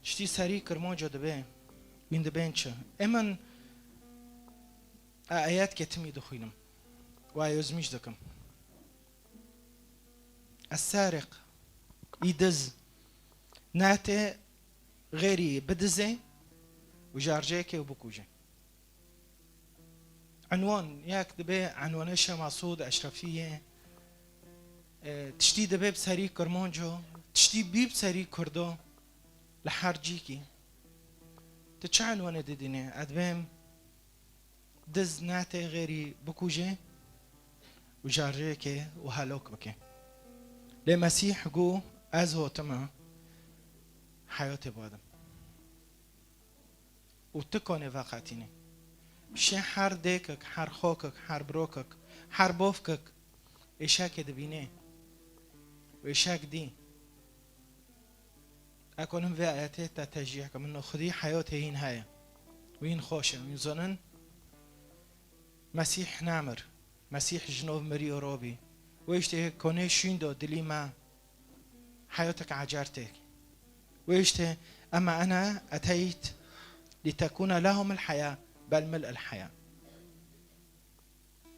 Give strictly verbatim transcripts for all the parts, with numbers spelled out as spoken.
Tiştî serî kirmanca dibe, wîn dibên çi? Ê min, e, ayet ketimî dixwînim. Wa yozmîş dikim. Es-sariq, î diz, nate xêrî bidizê û jarjêkê û bikuje. Enwan, yek dibe enwane Şemasûd Eşrefiyê, e, tiştî dibe bi serî Kirmanco, tiştî bî bi serî Kurdo, li her cîkî. Tu çi enwane didînê? Ez dibêm diz nate xêrî bikuje û jarjêkê û helok bike. Lê Mesîh got, ez hotime heyatê badim. Û tu konê veqetînî. Şê her dêkik, her xokik, her birokik, her bovkik êşekê dibînê. Û êşek dî. Ekonim vê ayetê te tecrîh ke min xwedî heyatê hîn heye. Wîn xweş e. Wîn zonin Mesîh namir. Mesîh ji nov mirî û robî. Wê işte konê şûndo dilî me. Heyotek ecertek. Wê işte, ema ene eteyt litekûne lehum el heya bel mil el heya.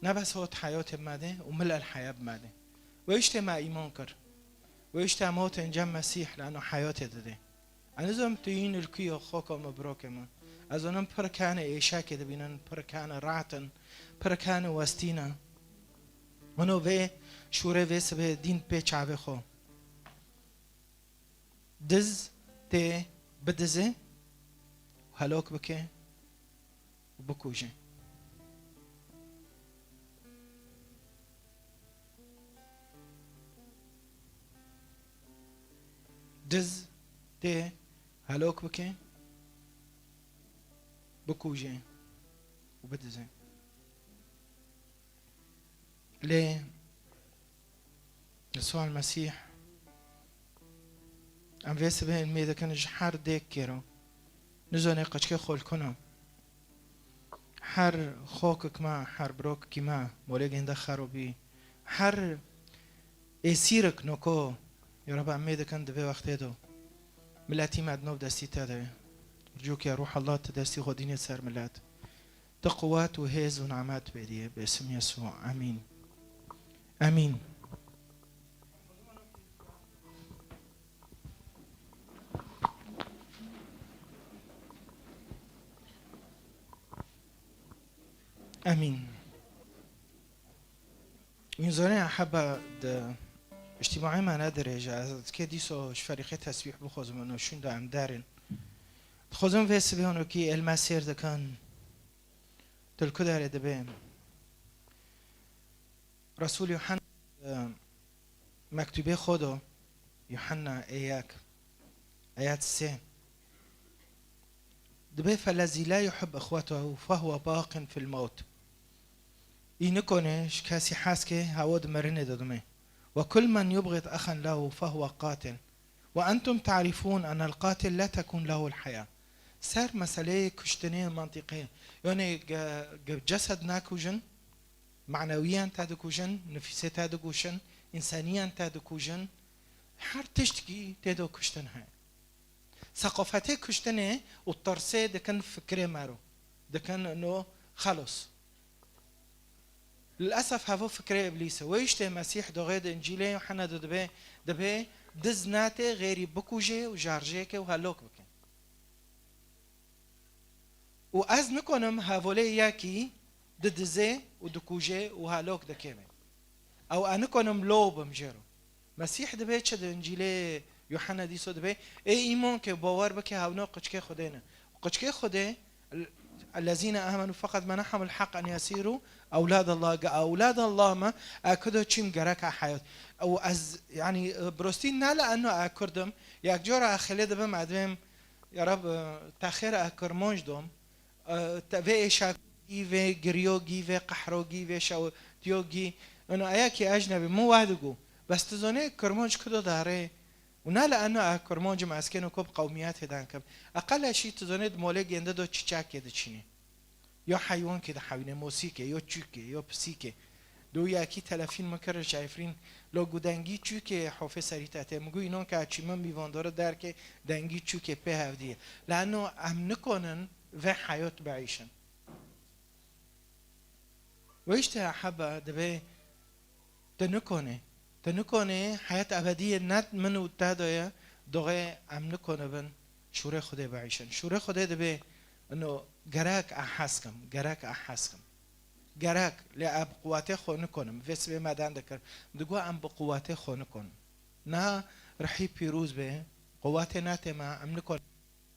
Ne bes hot heyotê bimedê û mil el heya bimedê. Wê işte me îman kir. Wê işte em hotên cem Mesîh lano heyotê didê. Ez nizom tu yîn li ku yo xoko me birokê me. Ez onim pir kane êşakê dibînin, pir kane rahat in, pir kane westîne. Ono vê şûrê vê sibê dîn pê çavê xo. Diz tê bidizê û helok bike û bikuje. Diz tê helok bike, bikuje û bidize. Lê Yesûa Mesîh, em vê sibê ilmê dikin ji her dêk kêro. Nizane qeçkê xwe li ku ne. Her xokik me, her birokikî me, molê gênde xero bî. Her êsîrik noko, ya Reb, em mê dikin di vê wextê de. Miletî me di nov destî te de ye. Ricûke Ruh Allah tu destî xwe dînê ser milet. Tu quwet û hêz û nimet bêrî ye, bi isim Yesû. Amîn. Amîn. Amîn. Wîn zonê eheba di îctîmaê me ne dirêj e. Ez dikê dîso ji ferîqê tesbîh bixwazim, ino şûn de em derên. Dixwazim vê sibê honokî êlme sêr dikin. Tu li ku derê dibê? Resûl Yuhanna, e, mektûbê xwe do, Yuhanna ê yek, ayet sê. Dibê, "Felezî la yuhib ixwetehu fehuwe baqin fil mewt." Î nikone ji kesî hez ke, hewo di mirinê de dime. "Ve kul men yubğid exen lehu fehuwe qatil. Ve entum ta'rifûn enel qatil la tekûn lehul heya." Ser meseleyê kuştinê mantîqê. Yanî ge-, ge-, cesed nakujin, manewiyan te dikujin, nifîsê te dikujin, însaniyan te dikujin. Her tiştkî tê de kuştin heye. Seqafetê kuştinê û tirsê dikin fikrê me ro. Dikin no xelos. Lilesef hevo fikrê Îblîs e. Wê îştê Mesîh doxê di Încîlê Yuhanna de dibê, dibê diz natê xêrî bikujê û jarjêke û helok bike. Û ez nikonim hevolê yekî didizê û dikujê û helok dikê me. Ew ez nikonim lo bim jê ro. Mesîh dibê çi di Încîlê Yuhanna dîso dibê, ê îman ke bawer bike hewno qiçkê Xwedê ne. Qiçkê Xwedê, "Ellezîne amenû feqet menehumul heq en yesîrû ewladallah." Ge ewladallah me, e kudo çîm gereka heyat. Ew ez, yanî, birostî ne li eno e kurdim, yek cora e xêlê dibim, e dibêm, "Ya Reb, te xêr e kirmanc dom." E, te vê êşakî, vê giriyogî, vê qehrogî, vê şewitiyogî, ino eyekî ecnebî, min weh digo, bes tu zonê kirmanc kudo darê, û ne li eno e kirmancim ez kêno ku bi qewmiyetê dan kim. Eqel eşî tu zonê di molê gênde do çiçekê diçînê. Yo heywankê dihewînê, mosîkê, yo çûkê, yo pisîkê. Dû yekî telefîn min kir ji Efrîn, lo gu dengî çûkê hofê serî te tê. Min gu înon ke çî min bîvandore derkê dengî çûkê pê hevdî ye. Leno em nikonin vê heyot biîşin. Ve işte heba dibê tu nikonê. Tu nikonê heyet ebediyê ne min û te de ye, doxê em nikonibin şûrê Xwedê biîşin. Şûrê Xwedê dibê ino gerek e heskim, gerek e heskim. Gerek, lê ez bi quwetê xwe nikonim. Vê sibê me deng dikir. Digo em bi quwetê xwe nikonin. Na rihî pîroz bê, quwetê netê me, em nikonin.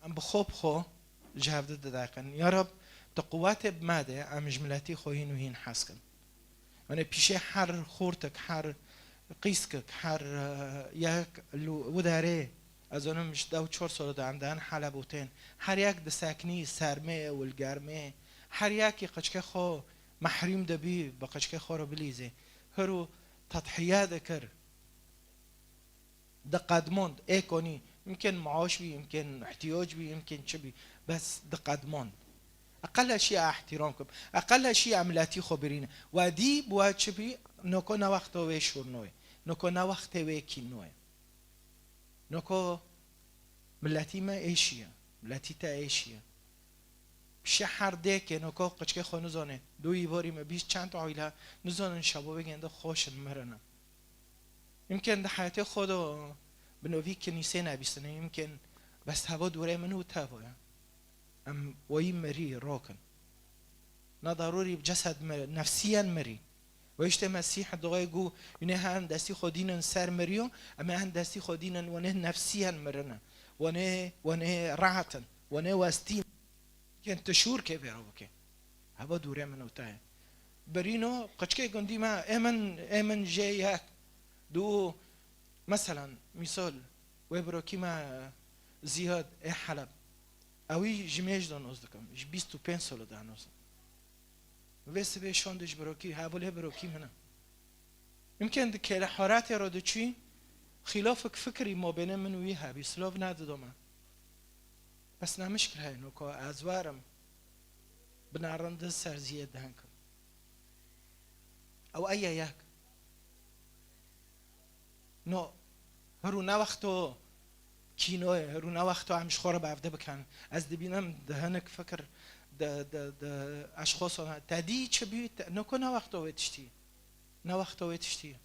Em bi xwe bi xwe ji hev di dideqin. Ya Reb, tu quwetê bi me de, em ji miletî xwe hîn û hîn hez kin. Yanî pîşê her xortik, her qîskik, her, eh, yek li wî derê, ez zanim ji dew çar salo de em dihin Heleb û tên. Her yek diseknî sermê û li germê. Her yekî qiçkê xwe mehrûm dibî, bi qiçkê xwe re bilîzê. Hir û tedhiye dikir. Diqedmand, ê konî, yimkin maaş bî, yimkin ihtiyac bî, yimkin çi bî, bes diqedmand. Eqel şî ya ihtiram kim. Eqel şî ya miletî xwe birîne. We dî bi we çi bî, noko ne wexto wê şûrnoyê. Noko ne wextê wê kînoyê. Noko miletî me êşiye. Miletî te êşiye. Pişe her dêkê noko qiçkê xwe nizane. Dû îvarî me bîst çend aîle nizanin şabo vê gênde xweşin mirine. Yimkin di heyetê xwe de bi novî kinîsê nebîstine, yimkin bes heva dûrê min û teva ye. Em weyî mirî rokin. Na darûrî bi cesed mi-, nefsiyen mirî. Ve işte Mesîh doxê gu, yine hen destî xwe dînin ser miriyo, em ê hen destî xwe dînin wenê nefsiyen mirine. Wenê, wenê rahatin, wenê westîn. Yên tu şûr kê vê re bike. Heva dûrê min û te ye. Birîno, qiçkê gundî me, ê min, ê min jê yek. Du, meselan, mîsal, wê birokî me Ziyad ê Heleb. Ewî ji mêj de noz dikim, ji bîst û pênc salo de noz dikim. Vê sibê şandê ji birokî, hevalê birokî min e. Yimkin di kêleharetê re diçî, xîlafek fikrî mabênê min û wî hebî, silav nedidome. Bes ne mişkil heye, noka ez werim, bi nerindî ser ziyê deng kim. Ew eye yek. No, hiru ne wexto kîno ye, hiru ne wexto em ji xwe re bi evde bikin. Ez dibînim di hinek fikir, di, di, di eşxosan, te dî çi bî, te, noko ne wexto wê tiştî. Ne wexto wê tiştî.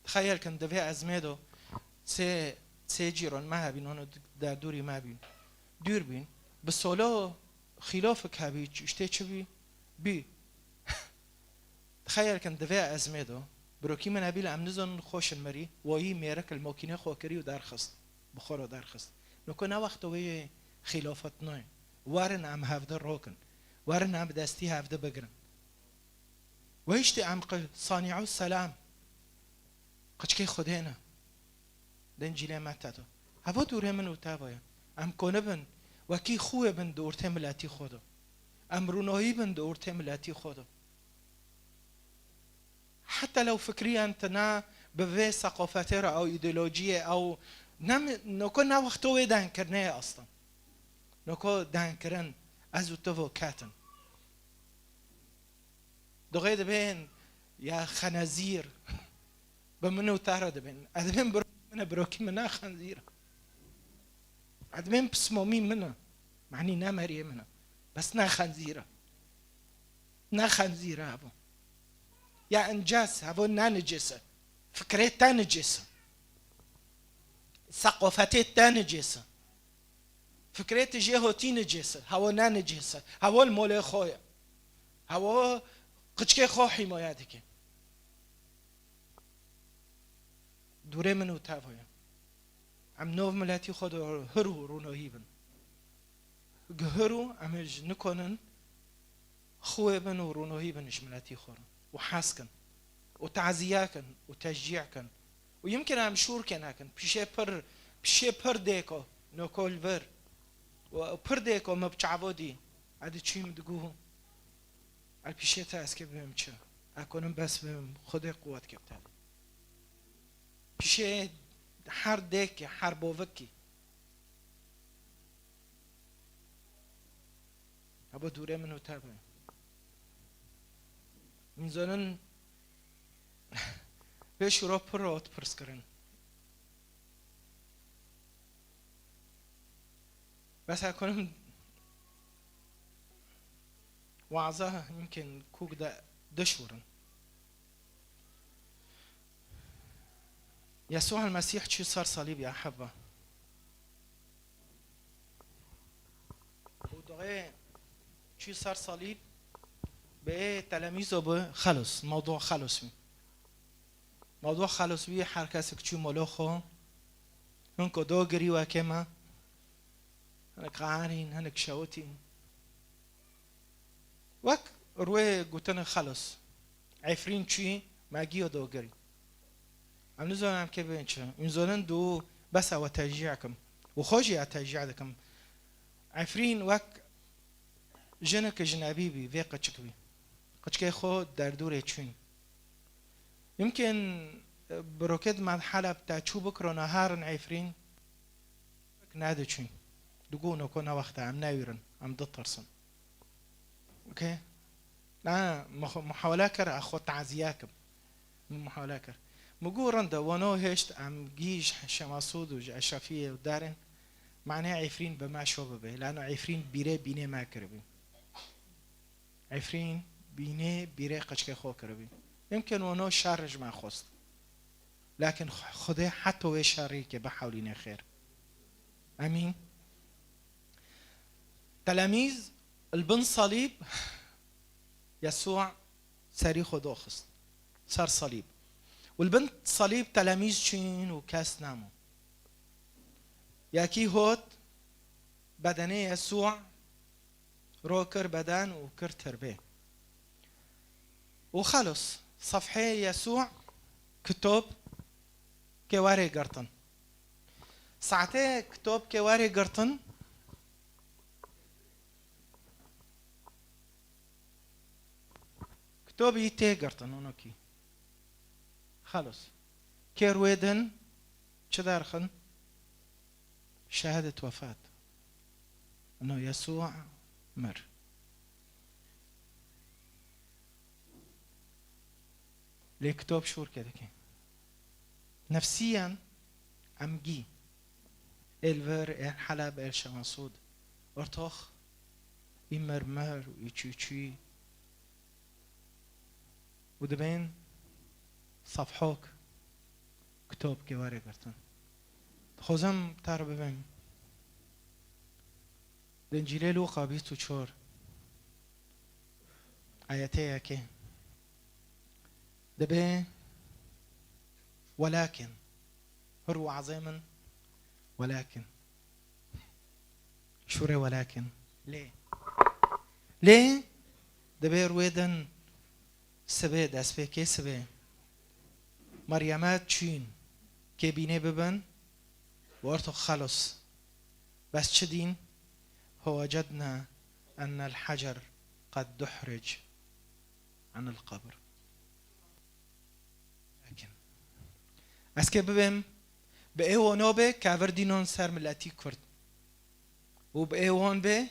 Tixeyel kin di vê ezmê de sê, sê cîran me hebîn, hûn derdorî me bîn. Dûr bîn. Bi solo xîlafek hebî, ç-, işte çi bî? Bî. Tixeyel kin di vê ezmê de, birokî min hebî li em nizanin xweşin mirî, wayî mêrik li makînê xwe kirî û derxist. Bi xwe re derxist. Noko ne wexto wê xîlafet nayê. Werin em hevde rokin. Werin em bi destî hevde bigirin. Ve işte em qi-, sanî'u selam. Qiçkê Xwedê ne. Dencîlê me te de. Heva dûrê min û te ve ye. Em konibin, wekî xûyê bin di ortê miletî xwe de. Em rûnoyî bin di ortê miletî xwe de. Heta lew fikriyan tine bi vê seqafetê re, ew îdeolojiyê, ew ne mi-, noko ne wexto wê dengkirinê ye aslan. Noko dengkirin, ez û tu vo ketin. Doxê dibên ya xenezîr. Bi min û te re dibên. Ez dibên birokî min e, birokî min ne xenzîr e. Ez dibên pismamî min e. Manî ne meriyê min e. Bes ne xenzîr e. Ne xenzîr e hevo. Ya inces, hevo ne nicês e. Fikrê te nicês e. Seqofetê te nicês e. Fikrê tu jê hotî nicês e, hewa ne nicês e, hewa li molê xwe ye. Hewa qiçkê xwe hîmaya dike. Dûrê min û te ve ye. Em nav miletî xwe de hir û rûnohî bin. Gi hir û em ê ji nikonin xwê bin û rûnohî bin ji miletî xwe re. Û hez kin. Û taziye kin. Û teşcî kin. Û yimkin em şûr kê nekin. Pişê pir, pişê pir dêko, noko li vir. Û pir dêko me bi çavo dî. Ez diçûyim digo, el pişê te ez kê bibêm çi? Ez konim bes bibêm, Xwedê quwet kê bide. Pişê her dêkê, her bovikî. Heba dûrê min û te be. Hûn zanin, vê şûro pir rot pirs kirin. Bes hekonim waza yimkin kûk de dişûrin. Yesû el-Mesîh çû ser salîb ya hebba. Û doxê çû ser salîb, bi ê telemîzo bi xelos, mewdû xelos bî. Mewdû xelos bî, her kesek çû molo xwe, hin ku do girî wekê me, hinek xeherîn, hinek şewitîn. Wek rûyê gotinê xelos. Efrîn çûyî, me giyo do girî. Em nizanin em kê bibên çi. Hûn zanin dû bes ew teşcî kim. Û xwe jî ez teşcî dikim. Efrîn wek jinek jinebî bî, vê qiçik bî. Qiçikê xwe derdûrê çûn. Yimkin, e, bi roket me Heleb te çû bikirona herin Efrîn. Nediçûn. Digo no ko ne wexta em newîrin, em ditirsin. Okey? Na, muh-, muhawele kir, ez xwe taziye kim. Min muhawele kir. Min got, rind e, wano hêşt em gî ji Şemasûd û ji Eşrefiyê û derin, manê Efrîn bi me şo bibe. Lano Efrîn bîrê bînê me kiribî. Efrîn bînê bîrê qiçikê xwe kiribî. Yimkin wano şer ji me xwest. Lakin Xwedê heta wê şerî ke bihewlîne xêr. Emîn. Telemîz li bin salîb Yesû serî xwe doxist. Ser salîb. Û li bin salîb telemîz çûn û kes nemo. Yekî hot bedenê Yesû ro kir beden û kir tirbê. Û xelos, sefhê Yesû kitob ke werê girtin. Saetê kitob ke werê girtin, kitobî tê girtin, onokî. Xelos. Kê rûyê din çi derxin? Şehadet wefat. Ino Yesû mir. Lê kitob şûr ke dike. Nefsiyen em gî. Ê li vir, ê Heleb, ê Şemasûd. Ortox, î mir mir û î çû çû. Û dibên sefhok kitobkê were girtin. Dixwazim te re bibêm. Di Încîlê Lûqa bîst û çar, ayetê yekê dibê, welakin, hir wazê min, welakin. Şûrê welakin. Lê. Lê dibê rûyê din sibê, destpêkê sibê. Meryeme çûn kê bînê bibin û orto xelos. Bes çi dîn? Hewecedna ennel hecer qed duhric anil qebr. Lakin. Ez kê bibêm, bi ê wano bê, kevir dînon ser miletî Kurd. Û bi ê wan bê,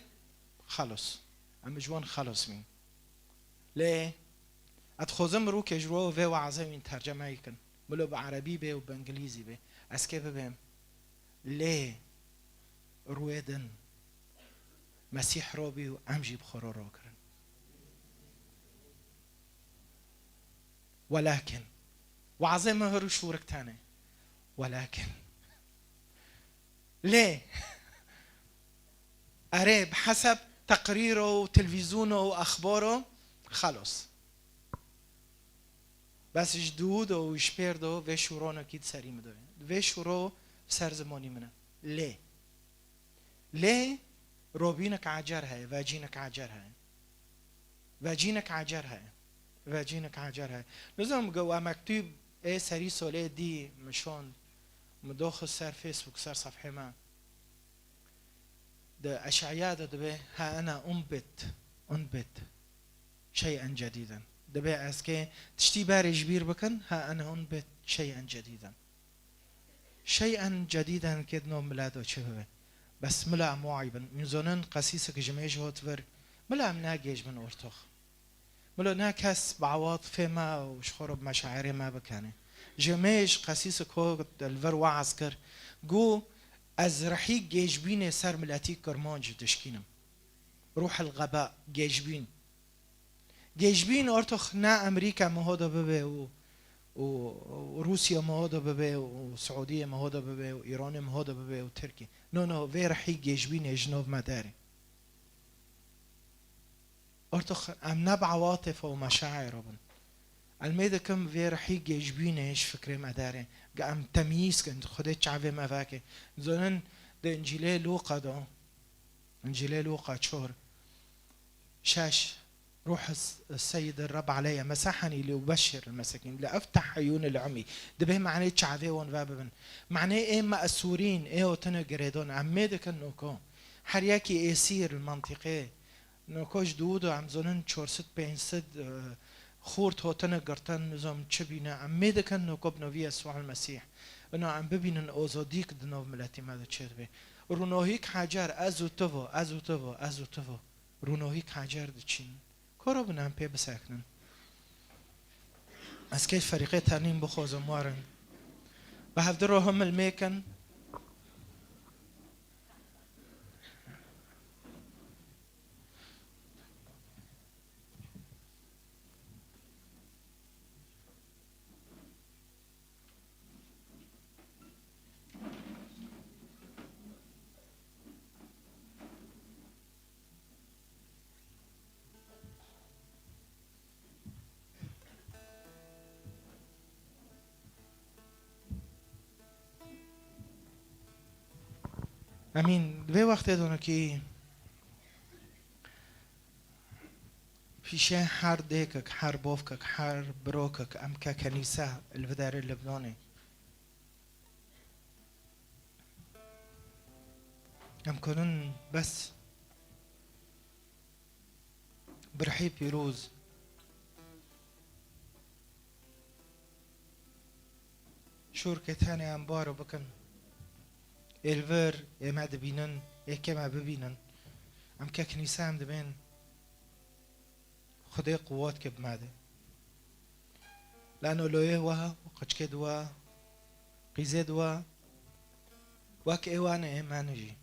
xelos. Em ji wan xelos bîn. Lê, ez dixwazim mirokê ji ro vê wazê wîn tercemeyê kin. Milo bi erebî bê û bi îngilîzî bê. Ez kê bibêm. Lê, rûyê din. Mesîh robî û em jî bi xwe ro rokirin. Welakin. Wazê me hir û şûrik tane. Welakin. Lê. Erê, bi heseb teqrîro û televîzyono û exbaro, xelos. Bes ji dû do û ji pêr do vê şûronekî di serî min de ye. Vê şûro ser zimonî min e. Lê. Lê robînek ecer heye, vecînek ecer heye. Vecînek ecer heye. Vecînek ecer heye. Nizam ge we mektûb ê serî solê dî min şond, min doxist ser Facebook, ser sefhê me. Di Eşaya de dibe, ha ene unbit, unbit şey'en cedîden. Dibe ez kê tiştî berê ji bîr bikin, ha ene unbit şey'en cedîden. Şey'en cedîden kê di nav mila de çi bibe. Bes mila em wayî bin. Hûn zonin qesîsek ji mêj hot vir. Mila em nagêj bin ortox. Milo ne kes bi ewatifê me û ji xwe re bi meşairê me bikene. Ji me ji qesîsek ho li vir weaz kir. Got, ez rihî gêjbînê ser miletî Kirmanc dişkînim. Ruhil xeba, gêjbîn. Gêjbîn ortox ne Amerîka me ho de bibe û, û, û Rûsya me ho de bibe û Siûdiyê me ho de bibe û Îranê me ho de bibe û Tirkî. No, no, vê rihî gêjbînê ji nav me derê. Ortox em ne bi ewatifê û meşaîrê bin. Em mêdikin vê rihî gêjbînê ji fikrê me derê. Ge em temyîz kin, Xwedê çavê me veke. Zonin di Încîlê Lûqa de, Încîlê Lûqa çor, şeş, Ruh Seyyid Rab aleyye, mesahani li ubeşir mesekin, li efteha yûn el umî. Dibê manê çavê wan vebibin. Manê ê me'sûrîn, ê otine girêdon, em mêdikin noko. Her yekî êsîr li mentiqê. Noko ji dû de em zonin çar sed pênc sed, e, xurt hotine girtin, nizam çi bîne. Em mêdikin noko bi novî Yesûa Mesîh. Ina em bibînin ozodîk di nav miletî me de çêdibe. Rûnohîk Hecer, ez û tu vo, ez û tu vo, ez û tu vo. Rûnohîk Hecer diçîn. Koro bin em pê bisekinin. Ez kê ferîqê tenîm bixwazim warin. Bi hevdi rohim milmêkin. Emîn, di vê wextê de ki pîşe her dêkek, her bovkek, her birokek em ke kenîse li vê derê Libnanê. Em konin bes birhî pîroz. Şûrkê tenê em baro bikin. Ê li vir, ê me dibînin, ê kê me bibînin. Em ke kinîse em dibên. Xwedê quwat ke bi me de. Lano loyê wa, qiçkê di wa, qîzê di wa, wek ê wane ê me ne jî.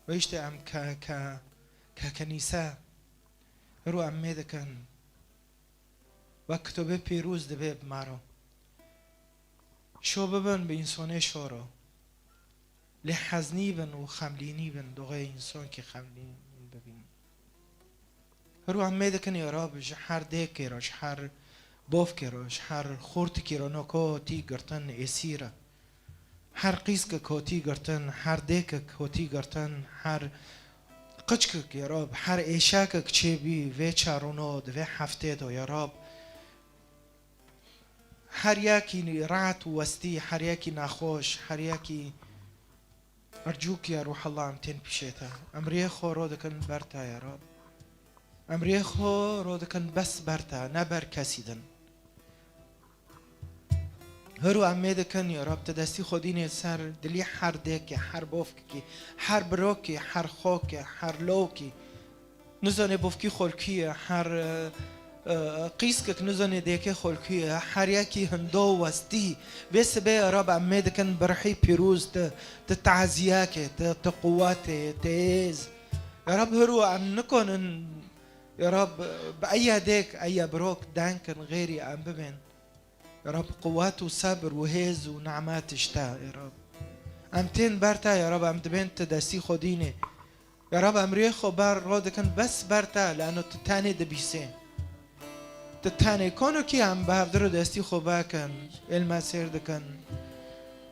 Ve işte em ke, ke, ke kenîse, hero em mêdikin. Wek kitobê pîroz dibê bi me re. Şo bibin bi însonê şoro. Lê heznî bin û xemlînî bin, doxê însan kî xemlîn bibîn. Hero em mêdikin ya Rab, ji her dêkê re, ji her bovkê re, ji her xortikî re noko tî girtin êsîr e. Her qîskek hotî girtin, her dêkek hotî girtin, her qiçkek ya Rab, her êşakek çêbî vê çarûno di vê heftê de ya Rab. Her yekî rehet û westî, her yekî nexweş, her yekî ercûk ya Ruhullah em tên pîşê te. Em riyê xwe ro dikin ber te ya Rab. Em riyê xwe ro dikin bes ber te, ne ber kesî din. Hero em mêdikin ya Rab, tu destî xwe dînê ser dilî her dêkê, her bovkekî, her birokî, her xokê, her lawkî. Nizanê bovkî xwe li kû ye, her, e, e, qîskek nizanê dêkê xwe li kû ye, her yekî hindo westî. Vê sibê ya Rab em mêdikin birhî pîroz tu, tu taziyekê, tu, tu quwetê, tu hêz. Ya Rab hero em nikonin, ya Rab bi eya dêk, eya birok denkin xêrî em bibên. Ya Rab, quwet û sebir û hêz û nimet ji te, ya Rab. Em tên ber te, ya Rab, em dibên tu destî xwe dînê. Ya Rab, em rê xwe ber ro dikin, bes ber te, lano tu tenê dibîsê. Tu tenê, konokî em bi hevdir û destî xwe vekin, êl me sêr dikin.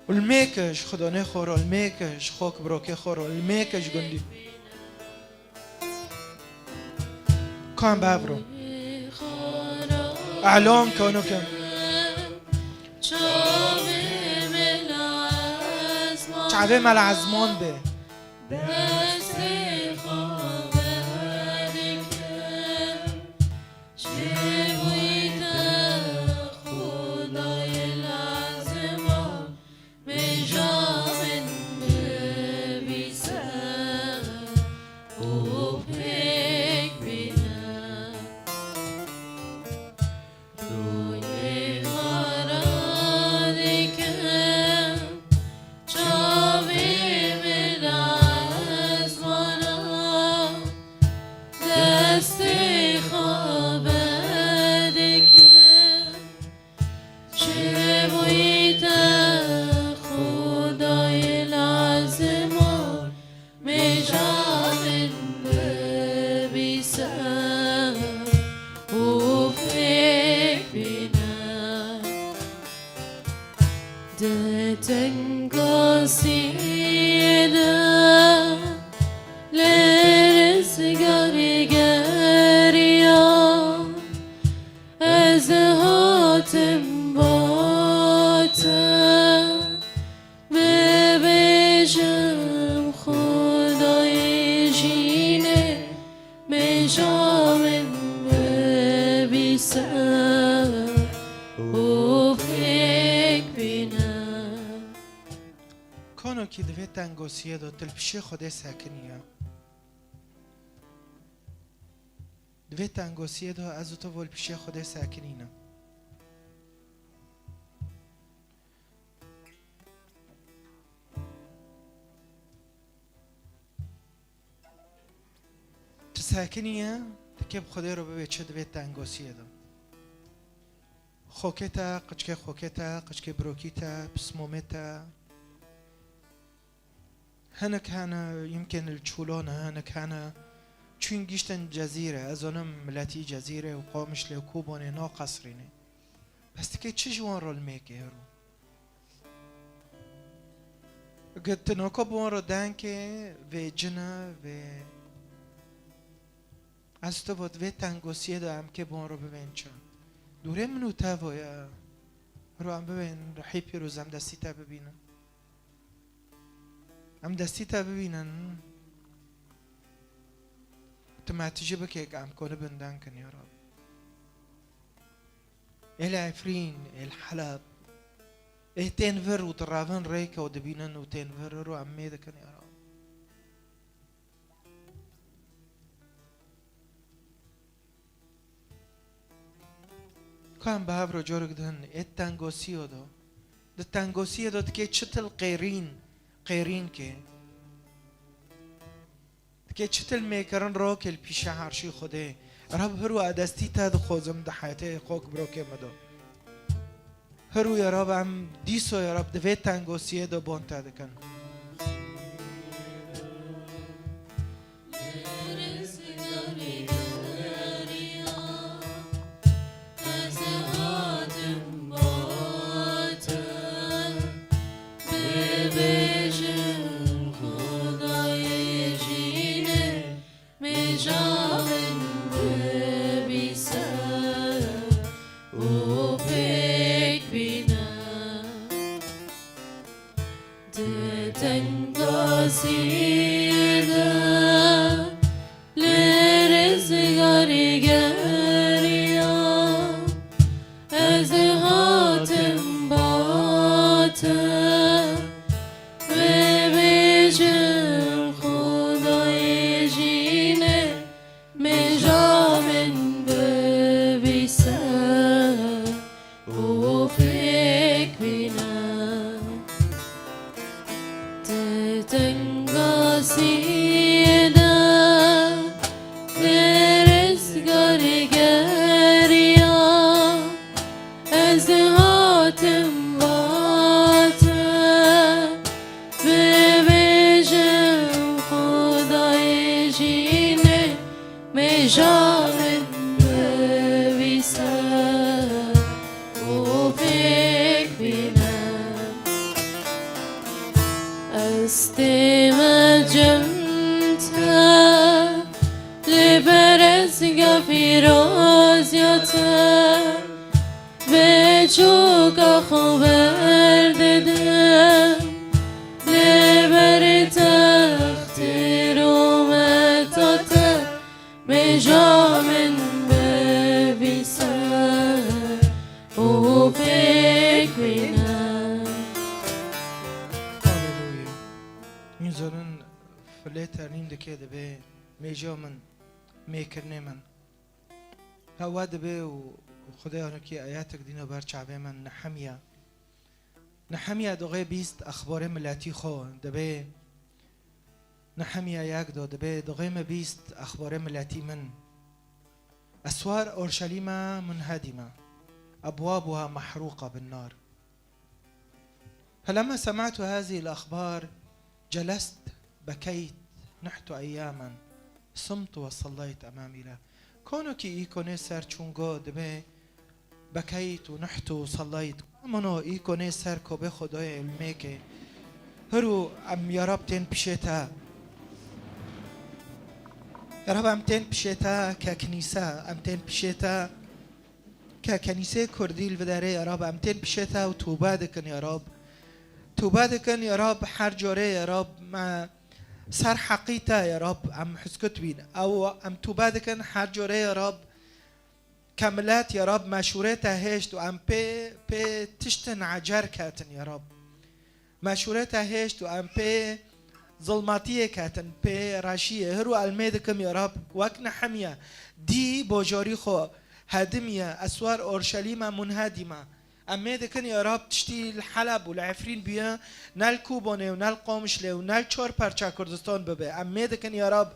Û li mêke ji xwedonê xwe ro, li mêke ji xok birokê xwe ro, li mêke ji gundî. Kan bevro. Elon kono ke. Çavê me li ezman be. Gazî de lê rizgarî geriya, ez hatim ba te, bibêjim Xwedayê jînê, mêja min bibîse û pêk bîne. Konokî di vê tengosiyê de tu li pişê Xwedê sekiniye. Di vê tengosiyê de ez û tu li pişê Xwedê sekinîne. Tu sekiniye, tu kê bi Xwedê re bibê çi di vê tengosiyê de? Xokê te, qiçkê xokê te, qiçkê birokî te, pismomê te. Hinek hene, yimkên li Çûlon e, hinek hene. Çûn giştin Cezîre, ez zanim miletî Cezîre û Qamişlê û Kobanê naqesrînê. Bes dikê çi ji wan re li mêkê hero? Gi tu naka bi wan re dengê vê cine, vê ez tu vot vê tengosiyê de em kê bi wan re bibên çi? Dûrê min û te voye. Hero em bibên rihî pîroz em destî te bibînin. Em destî te bibînin. Tu me tijî bike ke em konibin deng kin ya Rab. Êl Efrîn, êl Heleb. Ê tên vir û direvin rêke û dibînin û tên vir ro em mê dikin ya Rab. Ka em bi hev re corek din ê tengosiyo de. Di tengosiyê de dikê çitil qêrîn, qêrîn kê. Dikê çitil mêkirin rokê li pîşe herşî Xwedê. Rab hir û a destî te dixwazim di heyetê xok birokê min de. Hir û ya Rab em dîso ya Rab di vê tengosiyê de bon te dikin. Bibêjim Xwedayê jînê, mêja min bibîse û pêk bîne. Di tengazî de li rizgarî geriya, ez hatim ba te. Bibêjim Xwedayê jînê, mêja min bibîse û pêk bîne. Di tengazî de li rizgarî geriya, ez hatim ba te. Bibêjim Xwedayê jînê, mêja min bibîse û pêk bîne. Ez tême cem te, li berezga pîroziya te, vê çoka xwe berdidim, li ber textê rûmeta te. Mêja min bibîse û pêk bîne. Haleluya. Hûn zanin filê ternîn dike dibê mêja min, mêkirinê min. Hewa dibê û Xwedê anokî ayetek dîna ber çavê min Nehemya. Nehemya doxê bîst exbarê miletî xwe dibê. Nehemya yek do dibê, doxê me bîst exbarê miletî min. Eswar Orşelîma munhedîma, ebwabuha mehrûqa bin nar. فلما سمعت هذه الأخبار جلست بكيت نحت أياما صمت وصليت أمام إله. Konokî î konê ser çûngo dibê, Bekeyt û nihtu û sallayt. Mano î konê ser kobê Xwedayê li mêkê. Hiro em ya Rab tên pişê te. Ya Rab em tên pişê te ke kenîse, em tên pişê te ke kenîsê Kurdî li vê derê ya Rab em tên pişê te û tobe dikin ya Rab. Tobe dikin ya Rab her corê ya Rab me ser heqî te ya Rab em hizkut bîn. Ew em tobe dikin her corê ya Rab ke milet ya Rab meşûrê te hêşt û em pê, pê tiştin ecer ketin ya Rab. Meşûrê te hêşt û em pê zilmatiyê ketin, pê reşiyê. Hiro elmê dikim ya Rab, wek Nehemya dî bojarî xwe hedimiye, eswar Orşelîma munhedîma. Em mê dikin ya Rab tiştî li Heleb û li Efrîn bûye, ne li Kobanê û ne li Qamişlê û ne li çar perça Kurdistan bibe. Em mê dikin ya Rab,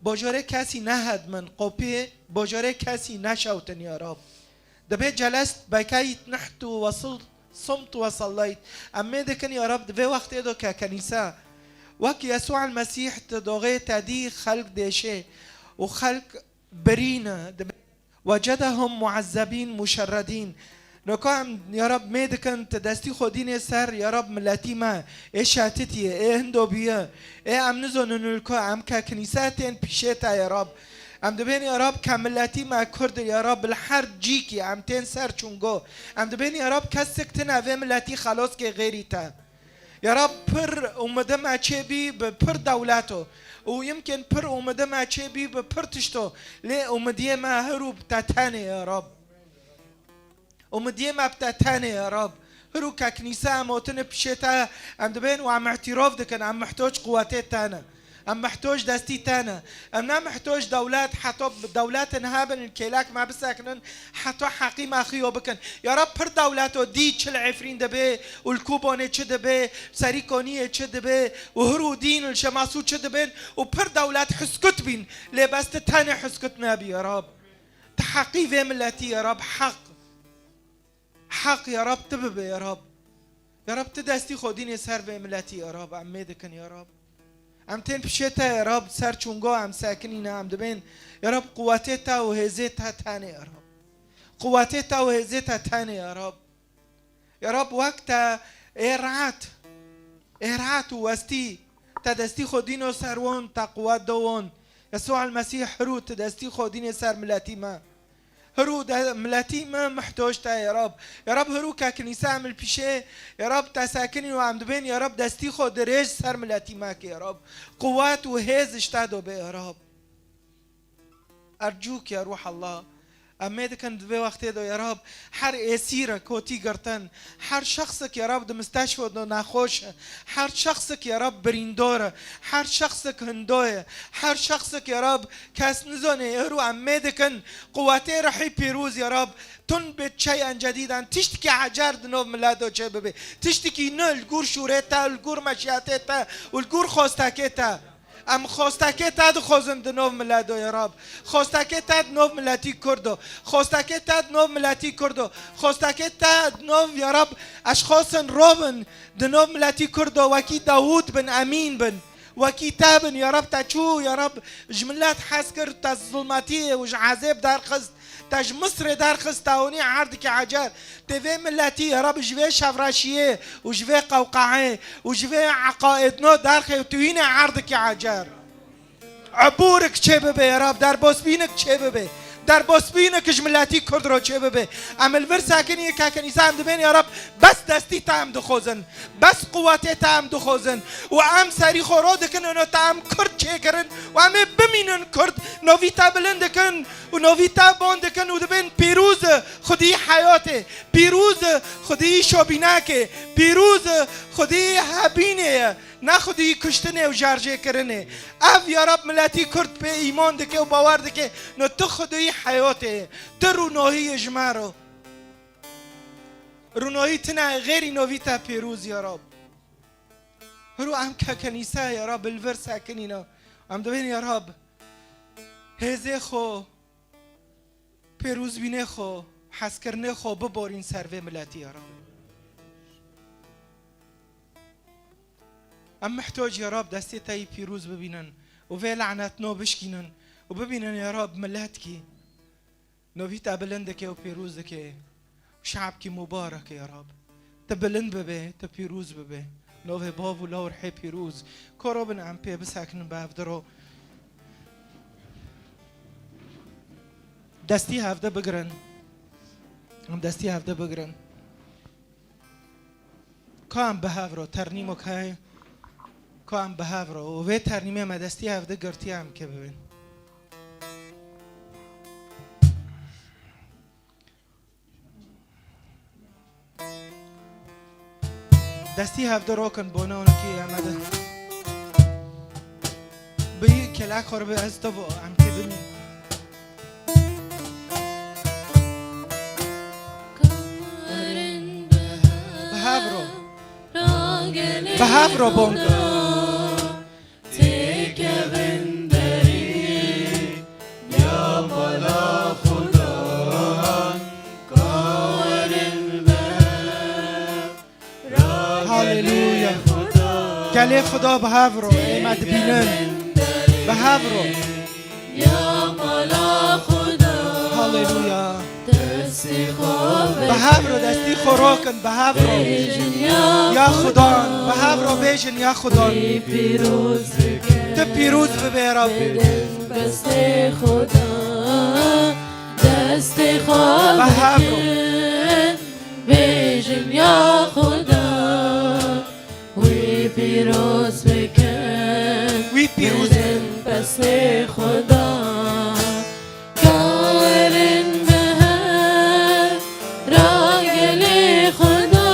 bajarê kesî nehedmin, qopî bajarê kesî neşewtin ya Rab. Dibê celest bekeyt nihtu wesil sumt we sallayt. Em mê dikin ya Rab di vê wextê de ke kenîse wek Yesû el Mesîh di doxê te dî xelk dêşê û xelk birîne. Dibê وجدهم معذبين مشردين. Noka em ya Rab mê dikin ti destî xwe dînê ser ya Rab miletî me, ê şetitiyê, ê hindobiye, ê em nizonin li ku em ke kinîse tên pîşê te ya Rab. Em dibên ya Rab ke miletî me Kurd ya Rab li her cîkî em tên ser çûngo. Em dibên ya Rab kesik tine vê miletî xeloskê xêrî te. Ya Rab, pir umidê me çêbî bi pir dewleto û yimkên pir umidê me çêbî bi pir tişto, lê umidiyê me hir û bi te tenê ya Rab. Umidiyê me bi te tenê ya Rab. Hir û ke kinîse em hotine pişê te, em dibên û em îtîrof dikin, em mihtoc quwetê te ne. Em mihtoc destî te ne. Em ne mihtoc dewlet, heta dewletên hebin, kêlek me bisekinin, heta heqî me xiyo bikin. Ya Rab, pir dewleto dî çi li Efrîn dibe û li Kobanê çi dibe, serî Koniyê çi dibe û hir û dîn li Şemasû çi dibin û pir dewlet huskut bîn. Lê bes tu tenê huskut nebî ya Rab. Tu heqî vê miletî ya Rab, heq. Heq ya Rab tu bibe ya Rab. Ya Rab tu destî xwe dînê ser vê miletî ya Rab. Em mê dikin ya Rab. Em tên pişê te ya Rab, ser çûngo em sekinîne, em dibên ya Rab quwetê te û hêzê te tenê ya Rab. Quwetê te û hêzê te tenê ya Rab. Ya Rab wek te ê rehet, ê rehet û westî te destî xwe dîno ser won, te quwet do won. Yesû el Mesîh hir û tu destî xwe dînê ser miletî me. Hir û de, miletî me mihtoc te ya Rab. Ya Rab hir û ke kinîse em li pîşê ya Rab te sekinîn û em dibên ya Rab destî xwe dirêj ser miletî me ke ya Rab. Quwet û hêz ji te do be ya Rab. Ercûk ya Ruh Allah. Em mê dikin di vê wextê de ya Rab her êsîrek hotî girtin, her şexsek ya Rab di misteşfo de nexweş e, her şexsek ya Rab birîndor e, her şexsek hindo ye, her şexsek ya Rab kes nizane hir û em mê dikin quwetê Ruhî Pîroz ya Rab tun bê çeyen cedîden tiştekî ecer di nav milet de çê bibe, tiştekî nû li gor şûrê te, li gor meşiyetê te û li gor xwestekê te. Em xwestekê te dixwazin di nav milet de ya Rab. Xwestekê te di nav miletî Kurd de. Xwestekê te di nav miletî Kurd de. Xwestekê te di nav ya Rab eşxasin robin di nav miletî Kurd de wekî Dawûd bin, emîn bin. Wekî te bin ya Rab te çû ya Rab ji milet hez kir te zilmetiyê û ji ezêb derxist. Te ji Misirê derxist, te hûnî erdikî ecer. Tê vê miletî, ya Rab, ji vê şevreşiyê û ji vê qewqehê û ji vê eqaîdno derxê û tu hîne erdikî ecer. Ebûrik çê bibe, ya Rab, derbosbînik çê bibe. Derbosbînik ji miletî Kurd ro çê bibe. Em li vir sekinî ke kenîsa em dibên, ya Rab, bes destî te em dixwazin. Bes quwetê te em dixwazin û em serî xwe ro dikin û te em Kurd çêkirin û em ê bimînin Kurd. Novî te bilind dikin û novî te bon dikin û dibên pîroz e Xwedî heyatê, pîroz e Xwedî şobînakê, pîroz e Xwedî hebînê ye, ne Xwedî kuştinê û jarjêkirinê. Ev ya Rab miletî Kurd pê îman dike û bawer dike, no tu Xwedî heyatê ye, tu rûnohî ye ji me ro. Rûnoyî tune xêrî novî te pîroz ya Rab. Hiro em ke kenîse ya Rab li vir sekinîne. Em dibên ya Rab hêzê xwe, pêrozbînê xwe, hezkirinê xwe biborîn ser vê miletî ya Rab. Em mihtoc ya Rab destê te yî pîroz bibînin û vê lanetno bişkînin û bibînin ya Rab miletkî Novî te bilind dike û pîroz dike. Şe'bkî mubarek e ya Rab. Tu bilind bibe, tu pîroz bibe. Novê Bav û Lawr hê pîroz. Koro bin em pê bisekinin bi hevdiro. Destî hevde bigirin. Em destî hevde bigirin. Ka em bi hev ro, ternîmo kay, ka em bi hev ro. Û vê ternîmê me destî hevde girtiye em kê bibin. Destî hevde rokin bona onokî em ede. Bi kela xor bi ez to bo em kê binî. Bi hev ro. Bi hev ro bonka. Têkevin derê ya mala Xudan, karin be. Haleluya. Gelê Xuda bi hev ro, ê me dibînin. Bi hev ro. Ya mala Xuda. Haleluya. Destê xwe Bi hev ro destî xwe rokin, bi hev ro. Bêjin ya Ya Xudan, bi hev ro bêjin ya Xudan. Wî pîroz bike. Tu pîroz bibe ya Rab. Bidin pestê Xuda. Destê xwe Bi hev ro. Bikin. Bêjin ya Xuda. Wî pîroz bikin. Wî pîroz Bidin pestê Xuda. Karin bi hev ra gelê Xuda.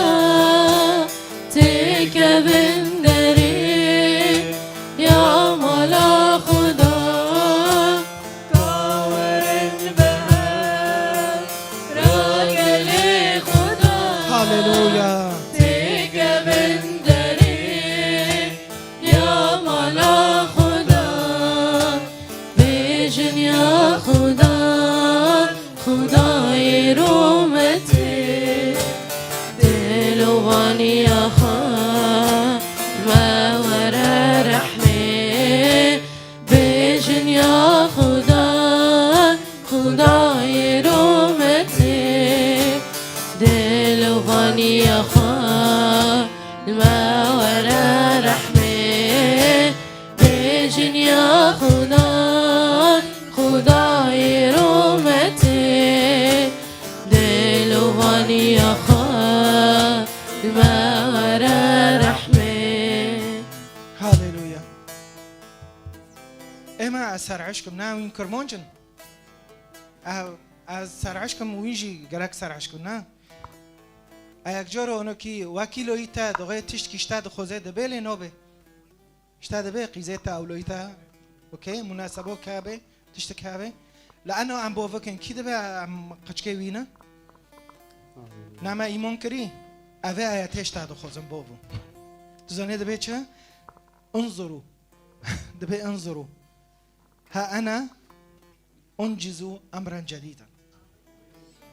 Têkevin derê ya mala Xuda. Karin bi hev ra gelê Xuda. Haleluya. Têkevin derê ya mala Xuda. Bêjin ya Xuda, Xudayê rûmetê. Dil û vaniya xwe me were rehmê. Bêjin ya Xuda, Xudayê rûmetê. Dil û vaniya xwe li me were rehmê. Bêjin ya Xuda, Xudayê rûmetê. Dil û vaniya xwe li me were rehmê. Haleluya. Êma ez serhişkim, ne wîn kirmanc in? Ez, ez serhişkim, wîn jî gerek serhişkim, ne? Eyek coro onokî wekîloyî te, doxê tiştkî ji te dixwaze dibe lê nabe. Ji te dibe qîzê te ewloyî te. Okey, munasebo ke be, tiştik hebe. Li eno em bo bikin, kî dibe em qeçkê wî ne? Ne me îman kirî? Evê ayetê ji te dixwazim bo bû. Tu zanê dibe çi? Unzuru. Dibe unzuru. Ha ene uncizu emren cedîden.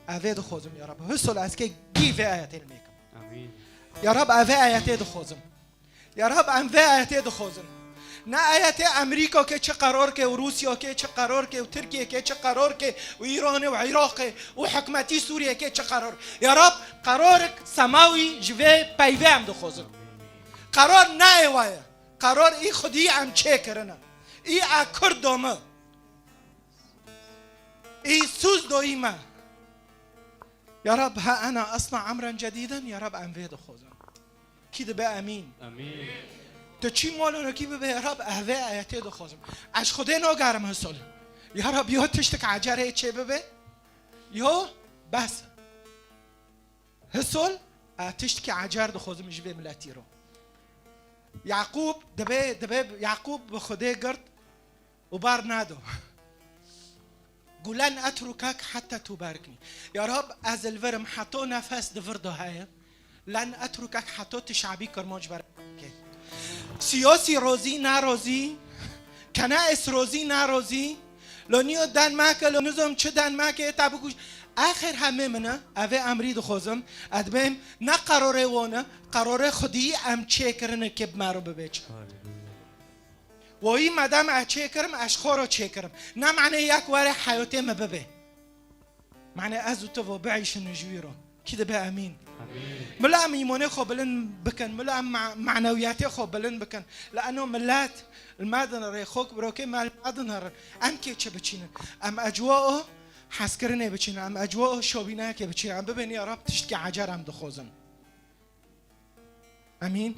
Evê dixwazim ya Rab. Hisol ez kê gî vê ayetê li mêkim. Amîn. Ya Rab, evê ayetê dixwazim. Ya Rab, em vê ayetê dixwazim. Ne ayetê Amerîka ke çi qerar ke û Rûsya ke çi qerar ke û Tirkiye ke çi qerar ke û Îranê û Iraqê û hikmetî Sûriye ke çi qerar. Ya Rab, qerarik semawî ji vê peyvê em dixwazim. Qerar ne êwa ye. Qerar î xwedî em çêkirine. Î e Kurdo me. Î Sûz doyî me. Ya Rab, ha ena asna emren cedîden, ya Rab, em vê dixwazin. Kî dibe emîn? Emîn. Tu çî malonekî bibe, ya Rab, evê ayetê dixwazim. Ez Xwedê nagerim hisol. Ya Rab, yo tiştik ecerê çê bibe, yo bes. Hisol, e, tiştkî ecer dixwazim ji vê miletî ro. Yaqûb, dibe, dibe Yaqûb bi Xwedê girt û bar nado. Gu len etrukek heta tubariknî. Ya Rab, ez li vir im heto nefes di vir de heye. Len etrukek heto tu şabî Kirmanc ber. Siyasî rozî, nerozî, kenaes rozî, nerozî, lo niyo Denmarkê, lo nizom çi Denmarkê, ta bikuj. Axir hemê min e, evê emrî dixwazim, ez dibêm, ne qerorê wan e, qerorê xwedî em çêkirine ke bi me re bibe çi. Woyî medem ez çêkirim, ez ji xwe re çêkirim. Ne mane yek were heyatê me bibe. Mane ez û tu vo bieyşin ji wî re. Kî dibe emîn? Mila em îmonê xwe bilind bikin, mila em ma-, manewiyatê xwe bilind bikin. Li eno milet li me dinirê, xok birokê me li me dinirin. Em kê çi biçînin? Em ecwa o hezkirinê biçînin, em ecwa o şobînayekê biçînin. Em bibên ya Rab tiştkî ecer em dixwazin. Emîn.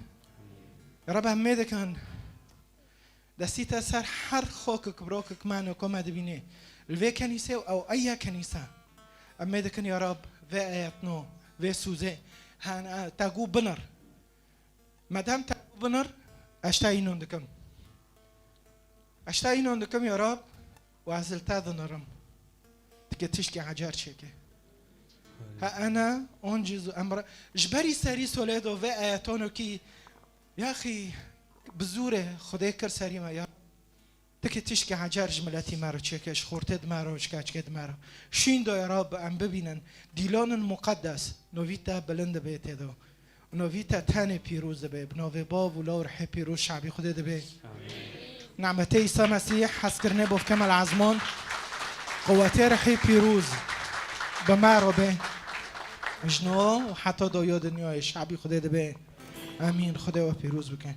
Ya Rab em mêdikin. Destî te ser her xokik, birokik me, noko me dibînê. Li vê kenîsê û ew eye kenîse. Em mêdikin ya Rab, vê ayetno, vê sûzê. Hen, e, te gû binir. Madem te gû binir, ez te înon dikim. Ez te înon dikim ya Rab, û ez li te dinirim. Dike tişkî ecer çêke. Ha ene, onciz û emre. Ji berî serî solê do vê ayetonokî, yaxî bi zûrê Xwedê kir serî me ya. Dike tişkî ecer ji miletî me re çêke, ji xortê di me re, ji keçkê di me re. Şîn do ya Rab em bibînin. Dîlanên muqeddes, novî te bilind dibe tê de. Novî te tenê pîroz dibe. Bi navê Bav û Law û Rihê Pîroz şabî Xwedê dibe. Nimetê Îsa Mesîh, hezkirinê Bavkê me li ezman, quwetê Rihê Pîroz bi me re be. Ji no û heta doya dinyayê şabî Xwedê dibe. Emîn. Xwedê we pîroz bike.